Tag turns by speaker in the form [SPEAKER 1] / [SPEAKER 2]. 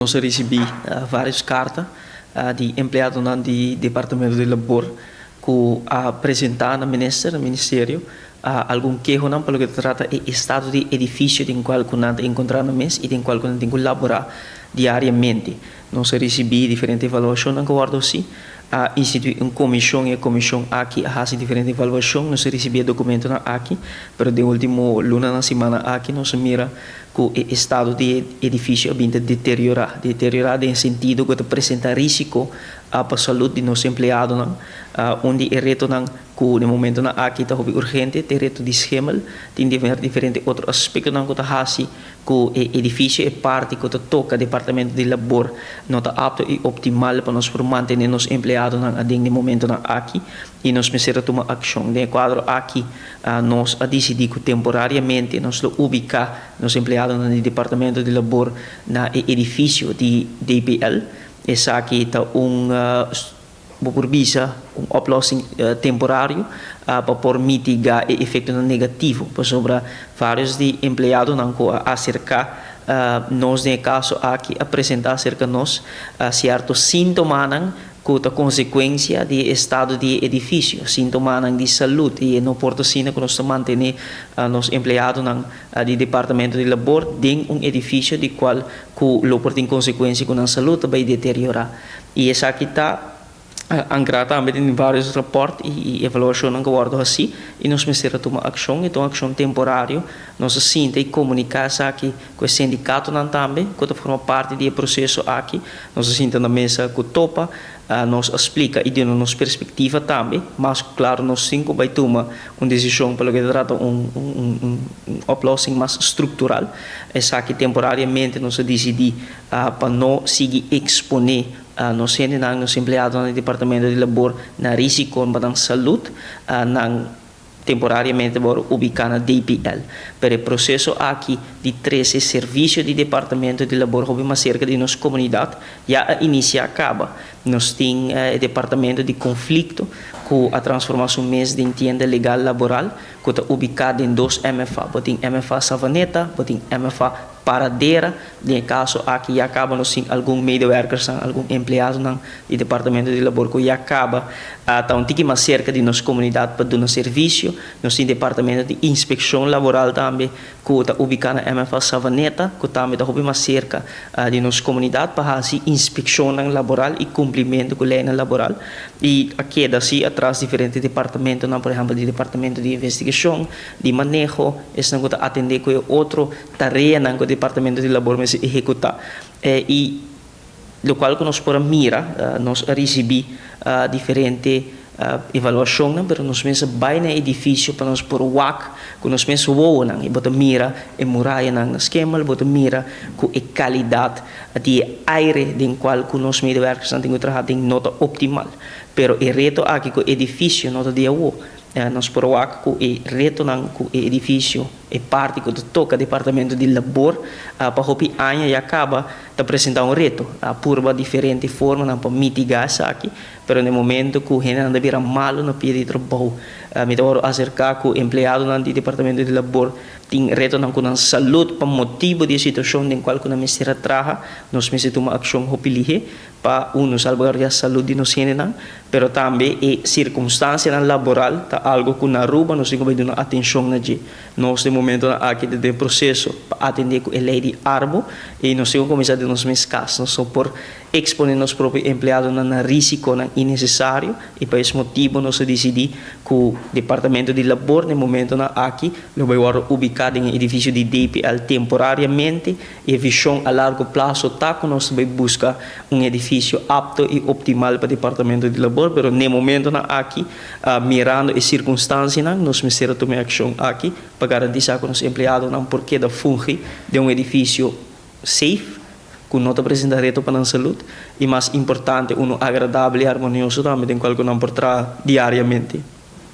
[SPEAKER 1] Nos a risibí vários karta di empleadonan di Departamento di Labor ku a presentá na minister, na ministerio, algun kehonan pa loke ta trata e estado di edifisio den kual ku nan ta enkontrá nan mes i den kual ku nan tin ku laborá diariamente. Nos a risibí diferente evaluashonnan ku a wòrdu hasi. A instituí un komishon i e komishon aki a hasi diferente evaluashon. Nos a risibí e dokumentonan aki, pero den último lunanan, simannan aki nos a mira ku e estado di e edifisio a bin ta deteriorá. Deteriorá den sentido ku ta presentá risiko pa salud di nos empleadonan. Un di e retonan ku den momentonan aki ta hopi urgente ta e reto di schimmel. Tin diferente otro aspektonan ku ta hasi ku e edifisio, e parti ku ta toka Departamento di Labor no ta apto i optimal pa nos por mantené nos empleadonan aden den momentonan aki i nos mester a tuma akshon. Den e kuadro aki nos a disidí ku temporariamente nos lo ubiká nos empleadonan di Departamento di Labor na e edifisio di DPL. Esaki ta un, bo por bisa, un oplossing temporario pa por mitigá e efektonan negativo, pasobra vários di empleadonan ku a aserká nos den e kaso aki a presentá serka nos sierto síntomanan ku ta konsekuensia di e estado di e edifisio, síntomanan di salud, i e no por ta asina ku nos ta mantené nos empleadonan di Departamento di Labor den un edifisio di kual ku lo por tin konsekuensia ku nan salud ta bai deteriorá. I esaki ta ankrá tambe den vários rapòrt i evaluashonnan ku a wòrdu hasí i nos mester a tuma akshon. E ta un akshon temporario. Nos a sinta i komuniká esaki ku e sindikatonan tambe ku ta forma parti di e proseso aki. Nos a sinta na mesa ku topa, nos a splika i duna nos perspektiva tambe. Mas ku klaru nos tin ku bai tuma un desishon pa loke ta trata un un oplossing mas struktural. Esaki temporariamente nos a disidí pa no sigui eksponé nos hendenan, nos empleadonan di Departamento di Labor na risiko pa nan salud, nan temporariamente por ubiká na DPL. Pero e proseso aki di trese servisio di Departamento di Labor hopi mas serka di nos komunidat ya a inisiá kaba. Nos tin e Departamento di Konflikto ku a transformá su mes den Tienda Legal Laboral ku ta ubiká den dos MFA. Bo tin MFA Savaneta, bo tin MFA Paradera. Den e kaso aki ya kaba nos tin algun medewerkersnan, algun empleadonan di Departamento di Labor ku ya kaba ta un tiki mas serka di nos komunidat pa duna servisio. Nos tin Departamento di Inspekshon Laboral tambe ku ta ubiká na MFA Savaneta ku tambe ta hopi mas serka di nos komunidat pa hasi inspekshonnan laboral i kumplimentu ku leinan laboral. I a keda si atras diferente departamentonan, por ehèmpel di Departamento di Investigashon, di Maneho, esnan ku ta atendé ku e otro tareanan ku Departamento di Labor mester ehekutá. I lokual ku nos por a mira, nos a risibí diferente evaluashonnan, pero nos mes a bai na e edifisio pa nos por wak ku nos mes wowonan. I bo ta mira e murayanan na skemel, bo ta mira ku e kalidat di e aire den kual ku nos medewerkersnan tin ku traha den no ta optimal. Pero e reto aki ku e edifisio no ta di awo. Nos por wak ku e retonan ku e edifisio, e parti ku ta toka Departamento di Labor pa hopi aña ya kaba ta presentá un reto. A purba diferente formanan pa mitigá esaki, pero na e momento ku hendenan ta bira malu na pia di trabou, mi ta wòrdu aserká ku empleadonan di Departamento di Labor tin retonan ku nan salud pa motibu di e situashon den kual ku nan mester a traha. Nos mester tuma akshon hopi lihé pa unu salbaguardiá salud di nos hendenan, pero tambe e sirkunstansianan laboral ta algo ku na Aruba nos tin ku bai duna atenshon na dje. Nos den momentonan aki ta den proseso pa atendé ku e lei di Arbo i nos tin ku kuminsá den nos mes kas. Nos no por eksponé nos propio empleadonan na risikonan innesesario i pa es motibu nos a disidí ku Departamento di Labor den momentonan aki lo bai wòrdu ubiká den e edifisio di DPL temporariamente. E vision a largo plaso ta cu nos ta bay busca un edificio apto y optimal pa Departamento di Labor, pero n'e momentonan aki, mirando e circunstancianan, nos mester a tuma e accion aki pa garantisa cu nos empleadonan por keda fungi den un edificio safe, cu no ta presenta reto pa nan salud y mas importante uno agradable y armonioso tambe den cual cu nan por traha diariamente.